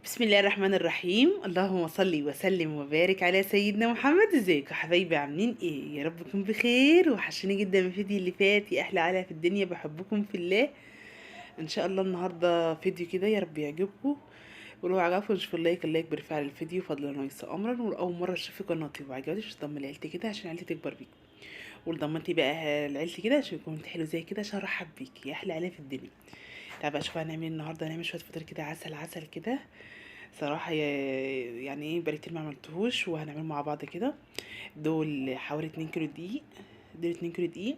بسم الله الرحمن الرحيم. اللهم صل وسلم وبارك على سيدنا محمد. ازيكم يا حبايبي؟ عاملين ايه؟ يا رب تكونوا بخير. وحشني جدا من الفيديو اللي فات، يا احلى عالم في الدنيا، بحبكم في الله. ان شاء الله النهارده فيديو كده يا رب يعجبكم، ولو عجبكم شوفوا ال like، ال like بيرفع الفيديو فضلا وليس امرا. ولاول مرة تشوفي قناتي وعجبتك تضم لعيلتي كده عشان عيلتي تكبر بيك، ولضمنتي بقى لعيلتي كده عشان يكون حلو زي كده عشان ارحب بيكي يا احلى عيله في الدنيا. تعالوا بقى شوفوا هنعمل ايه النهارده. هنعمل شوية فطير كده عسل عسل كده، صراحة يعني ايه بقالي كتير ما عملتهوش، وهنعمله مع بعض كده. دول حوالي 2 كيلو دقيق، دول 2 كيلو دقيق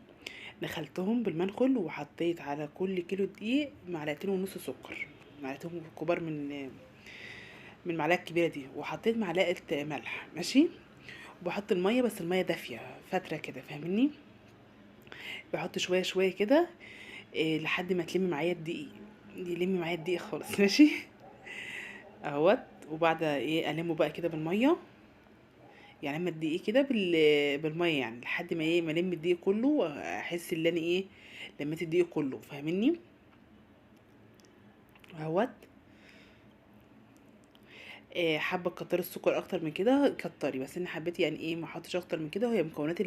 دخلتهم بالمنخل، وحطيت على كل كيلو دقيق معلقتين ونص سكر، معلقتين كبار من المعلقة الكبيرة دي، وحطيت معلقه ملح ماشي. وبحط المية، بس المية دافيه فترة كده فاهميني، بحط شوية شوية كده إيه لحد ما تلم معايا الدقيق، يلم معايا الدقيق خالص ماشي اهوت. وبعد ايه المه بقى كده بالمية، يعني اما الدقيق كده بالمية يعني لحد ما ايه ما الم الدقيق كله، احس ان انا ايه لميت الدقيق كله فاهميني اهوت. إيه حابة تكتري السكر اكتر من كده كتري، بس انا حبيت يعني ايه ما احطش اكتر من كده. وهي مكونات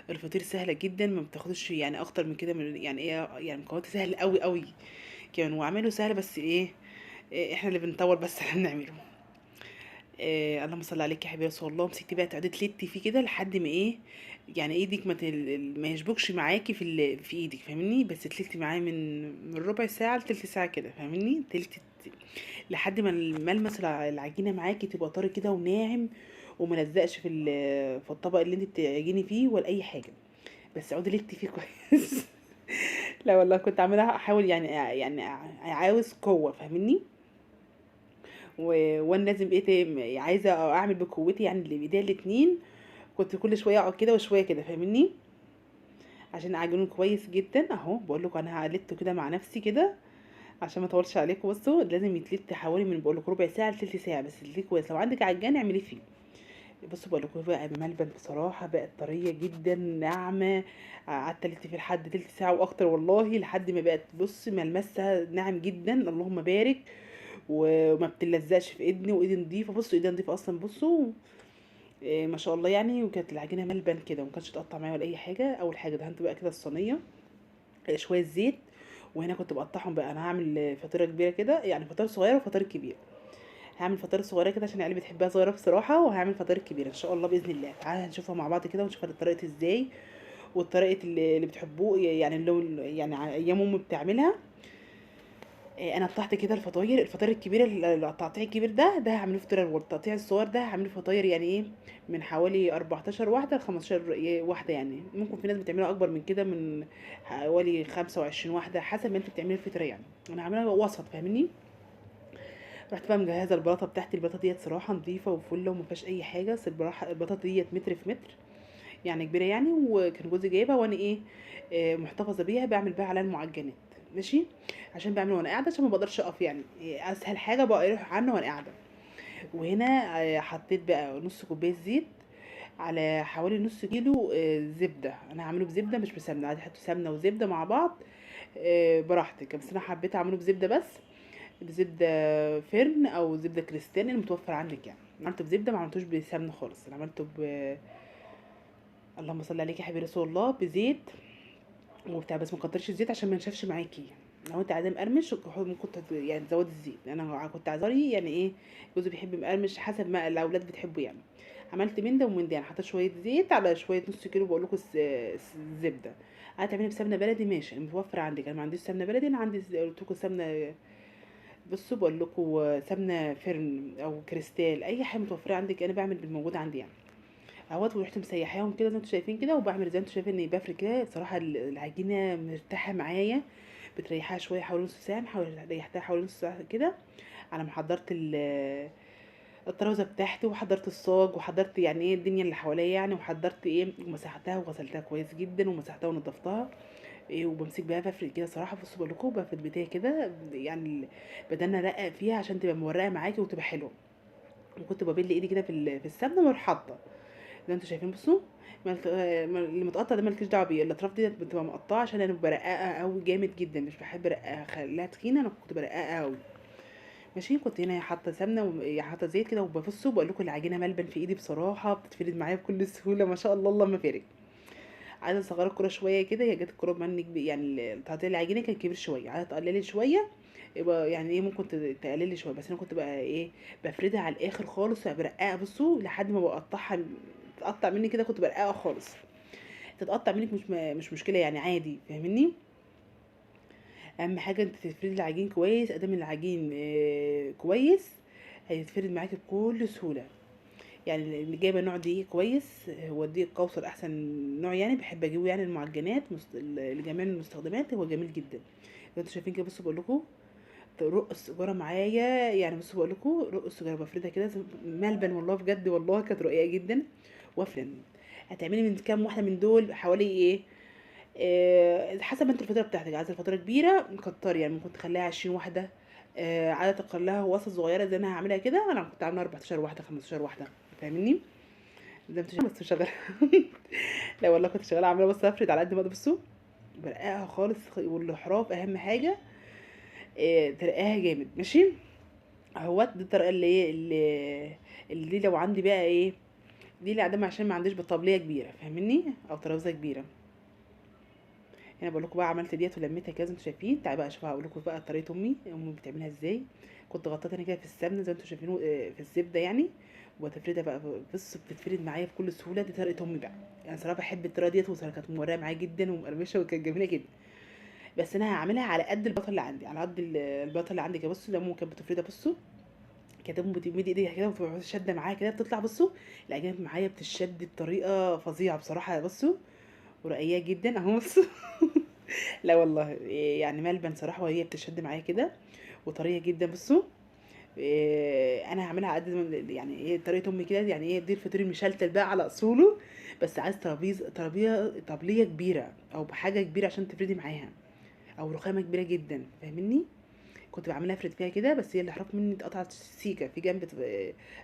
الفطير سهلة جدا، ما بتاخدش يعني اكتر من كده، من يعني ايه يعني مكوناتها سهلة قوي قوي كمان، وعمله سهل، بس ايه احنا اللي بنطول بس احنا بنعمله. إيه اللهم صل عليك يا حبيبي رسول الله. مسكتي بقى تقعدي تلتي فيه كده لحد ما ايه يعني ايدك ما يشبكش معاكي في ايدك فاهمني، بس تلتي معاه من ربع ساعة لتلت ساعة كده فاهمني، تلت لحد ما الملمس العجينة معاكي تبقى طري كده وناعم وما لزقش في الطبق اللي انت بتعجني فيه ولا اي حاجة، بس اقعدي لتي فيه كويس. لا والله كنت عامله احاول يعني عاوز قوة فاهمني، وانا لازم ايه عايزه اعمل بقوتي يعني اللي بايديا الاتنين، كنت كل شوية اقعد كده وشوية كده فاهمني عشان اعجنه كويس جدا اهو. بقول لكم انا قلبته كده مع نفسي كده عشان ما اطولش عليكم. بصوا لازم يتلت حوالي من بقول لكم ربع ساعة لتلت ساعة، بس تلت كويس. لو عندك عجان اعمليه فيه. بصوا بقول لكم بقى ملبن بصراحة بقت طرية جدا ناعمة، قعدت الت فيه لحد تلت ساعة واكتر والله، لحد ما بقت بص ملمسها ناعم جدا اللهم بارك، وما بتلزقش في ايدني، وايدي نضيفه. بصوا ايدي نضيفه اصلا بصوا إيه ما شاء الله يعني. وكانت العجينة ملبن كده وما كانتش تقطع معايا ولا اي حاجة. اول حاجة دهنت بقى كده الصينية شوية زيت، وهنا كنت بقطعهم بقى. انا هعمل فطيره كبيرة كده، يعني فطيره صغيرة وفطيره كبيرة. هعمل فطيره صغيرة كده عشان العيال بتحبها صغيرة بصراحة، وهعمل فطيره كبيرة ان شاء الله باذن الله. تعالى هنشوفها مع بعض كده ونشوف الطريقة ازاي، والطريقة اللي بتحبوه يعني اللي يعني ايام امي بتعملها. انا قطعت كده الفطاير، الفطاير الكبيرة التقطيع الكبير ده هعمله فطيره، والتقطيع الصغير ده هعمله فطاير يعني ايه من حوالي 14 واحدة ل 15 واحدة، يعني ممكن في ناس بتعملها اكبر من كده، من حوالي 25 واحدة حسب ما انت بتعملي الفطيره يعني. انا هعملها وسط فاهمني. رحت بقى مجهزة البلاطه بتاعتي، البلاطه ديت صراحة نظيفة وفله وما فيهاش اي حاجة، بس البلاطه ديت متر في متر يعني كبيرة يعني، وكان جوزي جايبها وانا ايه محتفظة بيها، بعمل بيها على المعجنات ماشي، عشان بعمل وانا قاعدة عشان ما بقدرش اقف يعني، اسهل حاجة بقى اروح عنه وانا قاعدة. وهنا حطيت بقى نص كوباية زيت على حوالي نص كيلو زبدة، انا هعمله بزبده مش بسمنه، عادي حطوا سمنه وزبده مع بعض براحتك، بس انا حبيت اعمله بزبده بس، بزبده فرن او زبدة كريستال المتوفر عندك يعني. عملته بزبده ما عملتوش بسمنه خالص، انا عملته ب اللهم صل عليك يا حبيبي رسول الله بزيت وبتاع، بس ما كترش الزيت عشان ما ينشفش معاكي. لو انت عايزاه مقرمش ممكن يعني تزودي الزيت، انا كنت عايزاه يعني ايه جوزي بيحب مقرمش حسب ما الاولاد بتحبه يعني. عملت من ده ومن ده يعني، حطيت شوية زيت على شوية نص كيلو بقول لكم الزبدة. عايزه تعملي بسمنه بلدي ماشي متوفر عندك، انا ما عنديش سمنه بلدي، انا عندي قلت لكم سمنه، بصوا بقول لكم سمنه فرن او كريستال اي حاجة متوفرة عندك، انا بعمل بالموجود عندي يعني اهوت. ورحت مسيحاهم كده زي ما انتم شايفين كده، وبعمل زي ما انتم شايفين اني بفرد كده. بصراحة العجينة مرتاحة معايا، بتريحها شوية حوالي نص ساعة، حوالي ريحتها حوالي نص ساعة كده على ما حضرت الترابيزة بتاعتي، وحضرت الصاج، وحضرت يعني ايه الدنيا اللي حواليا يعني، وحضرت ايه ومسحتها وغسلتها كويس جدا، ومسحتها ونضفتها ايه، وبمسك بقى بفرد كده صراحة. بصوا بقول لكم بفرد بتاعي كده يعني بدلنا رقق فيها عشان تبقى مورقه معاكي وتبقى حلوة. وكنت ببل ايدي كده في السمنة واروح حاطه زي ما انتم شايفين. بصوا اللي متقطع ده مالكيش دعوه بيه، الاطراف دي بتبقى مقطعه عشان انا برققها قوي جامد جدا، مش بحب ارققها خليها تخينة، انا كنت برققها قوي. ماشي. كنت هنا حاطه سمنه وحاطه زيت كده وبفصه، بقول لكم العجينة ملبن في ايدي بصراحة، بتتفرد معايا بكل سهولة ما شاء الله اللهم بارك. عايزه اصغر الكره شوية كده، هي جت الكره مني يعني تقطيع العجينة كان كبير شوية، عايزه تقللي شوية يبقى يعني ايه ممكن تقللي شوية، بس انا كنت بقى ايه بفردها على الاخر خالص برققها بصوا لحد ما بقطعها، تقطع مني كده، كنت برققها خالص، تتقطع منك مش مشكلة يعني عادي، فاهميني؟ اهم حاجة انت تفردي العجين كويس، ادام العجين كويس هيتفرد معاكي بكل سهولة. يعني اللي جايبه نوع دقيق كويس، هو الدقيق الكوثر احسن نوع يعني، بحب اجيبه يعني المعجنات لجميع المستخدمات، هو جميل جدا. زي انتوا شايفين كده بصوا بقول لكم رق السيجارة معايا يعني، بصوا بقول لكم رق السيجارة بفردها كده ملبن والله بجد، والله كانت رقيقه جدا. وافلن هتعملي من كام واحدة من دول حوالي ايه، حسب ما انت الفترة بتاعتك، عايزه الفترة كبيرة كتري يعني، ممكن تخليها 20 واحدة، عايزه تقلها وسط صغيرة زي انا هعملها كده، انا كنت عامله 14 واحدة 15 واحدة، فاهميني؟ زي ما انتوا شايفين بس شغالة لا والله كنت شغالة عامله بس افرد على قد ما اقدر، بصوا برققها خالص، والاحراف اهم حاجة، ترقاها جامد ماشي اهوت. دي الطريقة اللي ايه اللي لو عندي بقى ايه دي اللي عندما، عشان ما عنديش بطابليه كبيرة فاهميني، او ترابيزة كبيرة. هنا بقول لكم بقى عملت ديت ولميتها كده زي ما انتوا شايفين. تعالوا بقى اشوفها، اقول لكم بقى طريقه امي بتعملها ازاي. كنت غطيتها انا كده في السمنة زي ما انتوا شايفين، في الزبدة يعني، وتفردها بقى بص بتتفرد معايا بكل سهولة. دي طريقه امي بقى، انا صراحة بحب الطريقة ديت، وصراحة كانت مورقه معايا جدا ومقرمشه وكانت جميلة جدا. بس انا هعملها على قد البطل اللي عندي، على قد البطل اللي عندي كده. بصوا لما كانت بتفردها بصوا كانت امي بتمد ايديها كده وتروح شاده معايا كده، بتطلع بصوا العجينة معايا بتشد بطريقة فظيعة بصراحة. بصوا ورقيقه جدا اهو بصوا لا والله يعني ملبن صراحة، وهي بتشد معايا كده وطريه جدا. بصوا انا هعملها على قد ما يعني ايه طريقه امي كده، يعني ايه دي الفطير المشلتت بقى على اصوله، بس عايز طبليه كبيرة او بحاجة كبيرة عشان تفردي معاها، او رخامه كبيرة جدا فاهميني. كنت بعملها افرد فيها كده، بس هي الحرف مني اتقطعت سيكه في جنب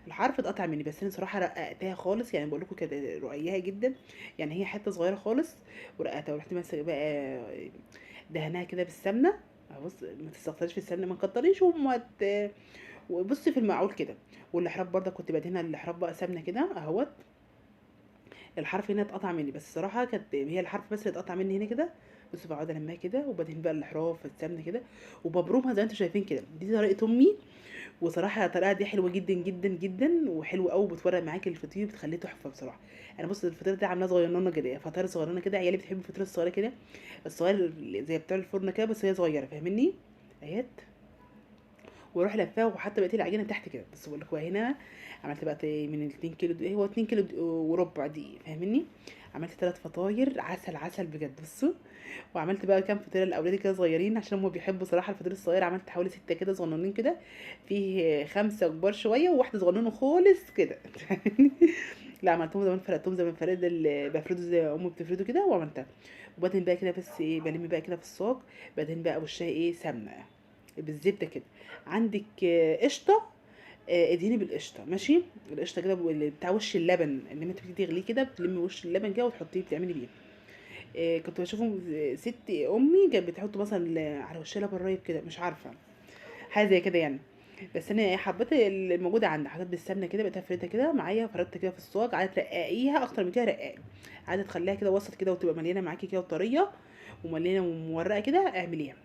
الحرف اتقطع مني، بس انا صراحة رققتها خالص يعني، بقول لكم كده رقيقه جدا يعني، هي حتة صغيرة خالص ورققتها. ورحت ماسكه بقى دهناها كده بالسمنه، بص ما تستكتريش في السمنة، ما تكتريش وبصي في المعقول كده. والاحراف برده كنت بدهنها الاحراف بقى سمنه كده اهوت. الحرف هنا اتقطع مني، بس الصراحة كانت هي الحرف بس اللي اتقطع مني هنا كده. بصوا بقعد المها كده وبدهن بقى الاحراف في السمنة كده وببرمها زي ما انتم شايفين كده. دي طريقه امي، وصراحة الطريقة دي حلوة جدا جدا جدا وحلوه قوي، بتورق معاكي الفطير بتخليه تحفة بصراحة. انا بص الفطير ده عاملاه صغيرنه كده، فطيره صغيرنه كده، عيالي بتحب الفطيره الصغيرة كده، الصغير زي بتاع الفرن كده، بس هي صغيرة فاهميني اهيت. واروح لفاها وحتى بقيت العجينة تحت كده. بس بقول لكم هنا عملت بقى من 2 كيلو دقيق، هو 2 كيلو وربع دقيق فاهميني. عملت 3 فطاير عسل عسل بجد بصوا. وعملت بقى كام فطيره لاولادي كده صغيرين عشان هم بيحبوا صراحة الفطير الصغير. عملت حوالي 6 كده صغننين كده، فيه 5 كبار شوية وواحدة صغننه خالص كده لا عملتهم زمان، فرقتهم زي ما فرد بفرده زي امي بتفرده كده وعملتها. وبعدين بقى كده بس ايه بلم بقى كده في الصاج، بعدين بقى وشها ايه سمنه بالزبده كده. عندك قشطه، ادهني بالقشطه ماشي. القشطه كده بتاع وش اللبن اللي انت بتيجي تغليه كده، بتلمي وش اللبن كده وتحطيه بتعملي بيه. كنت بشوفهم ست امي كانت بتحط مثلا على وشها لبن رايب كده، مش عارفه حاجة زي كده يعني، بس انا حبيت الموجودة عندي. حطيت بالسمنه كده، بقيت افردها كده معايا، فردت كده في الصاج. عايزه ترققيها اكتر من كده رققي، عايزه تخليها كده وسط كده وتبقى مليانة معاكي كده وطريه ومليانة ومورقه كده، اعمليها.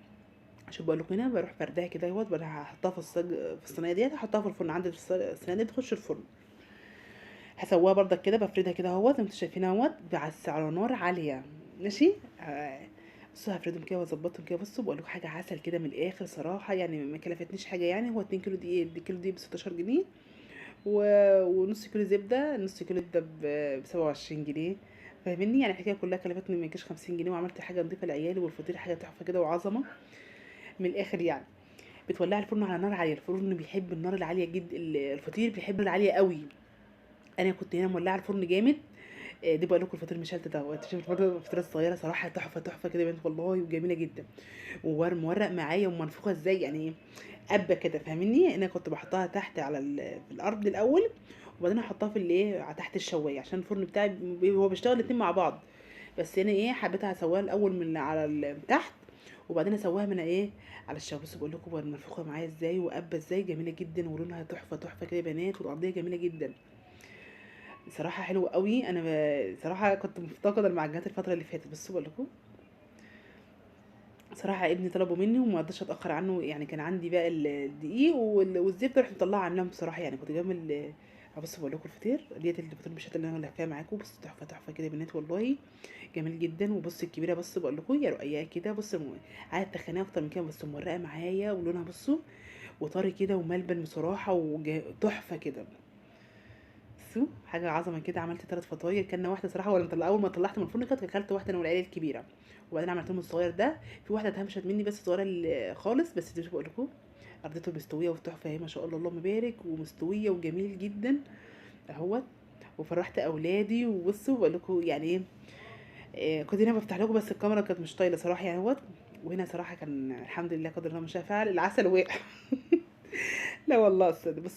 شوف بقول لكم هنا بروح فردها كده اهوت، بروح احطها في الصاج في الصينية ديت، احطها في الفرن عندي في الصينية دي بتخش الفرن. هسويها بردك كده، بفردها كده اهوت زي ما انتوا شايفين اهوت، بس على نار عالية ماشي. بصوا هفردهم كده واظبطهم كده. بصوا بقول لكم حاجة عسل كده من الاخر صراحة يعني، ما كلفتنيش حاجة يعني. هو 2 كيلو دقيق، الكيلو دقيق ب 16 جنيه، ونص كيلو زبدة، نص كيلو زبدة ب 27 جنيه فاهميني يعني. الحكاية كلها كلفتني ما يجيش 50 جنيه، وعملت حاجة نضيفه لعيالي، والفطير حاجة تحفة كده وعظمه من الاخر يعني. بتولعي الفرن على نار عالية، الفرن بيحب النار العالية جدا، الفطير بيحب النار العالية قوي. انا كنت هنا مولعه الفرن جامد. دي بقول لكم الفطير مشلتت اهو، شوف الفطيره الصغيرة صراحة تحفة تحفة كده بنت والله، وجميلة جدا ومورق معايا ومنفوخه ازاي يعني قبه كده فاهميني. انا كنت بحطها تحت على في الارض الاول، وبعدين احطها في الايه تحت الشوايه عشان الفرن بتاعي هو بيشتغل الاتنين مع بعض، بس انا ايه حبيتها اسويها الاول من على تحت وبعدين اسويها من ايه على الشوايه. بصوا بقول لكم منفوخه معايا ازاي وقبه ازاي، جميلة جدا ولونها تحفة تحفة كده يا بنات، والارضيه جميلة جدا صراحة حلوة قوي. انا صراحة كنت مفتقده المعجنات الفترة اللي فاتت. بصوا بقول لكم صراحة ابني طلبه مني وما رضيتش اتاخر عنه، يعني كان عندي بقى الدقيق والزبده، رحت مطلعه عاملاهم بصراحة، يعني كنت جايبه بصوا بقول لكم الفطير ديت، الفطير بالشتا اللي انا لفاها معاكم. بصوا تحفة تحفة كده يا بنات والله جميل جدا. وبص الكبيرة بصوا بقول لكم يا رقيقه كده، بصوا عايزه تخنيها اكتر من كده، بس مورقه معايا ولونها بصوا وطري كده وملبن بصراحة وتحفه كده. بصوا حاجة عظمه كده. عملت 3 فطاير، كلنا واحدة صراحة ولا مطلع، اول ما طلعت من الفرن كانت اكلت واحدة انا والعيلة الكبيرة، وبعدين عملت لهم الصغير ده، في واحدة اتهمشت مني بس صغيرة خالص، بس دي بقول لكم ارضيته مستوية وتحفه اهي ما شاء الله اللهم بارك، ومستويه وجميل جدا اهوت. وفرحت اولادي. وبصوا بقول لكم يعني ايه، كنت هنا بفتح لكم بس الكاميرا كانت مش طايله صراحة يعني اهوت. وهنا صراحة كان الحمد لله قدر الله ما شاء فعل، العسل وقع. لا والله الصدق بص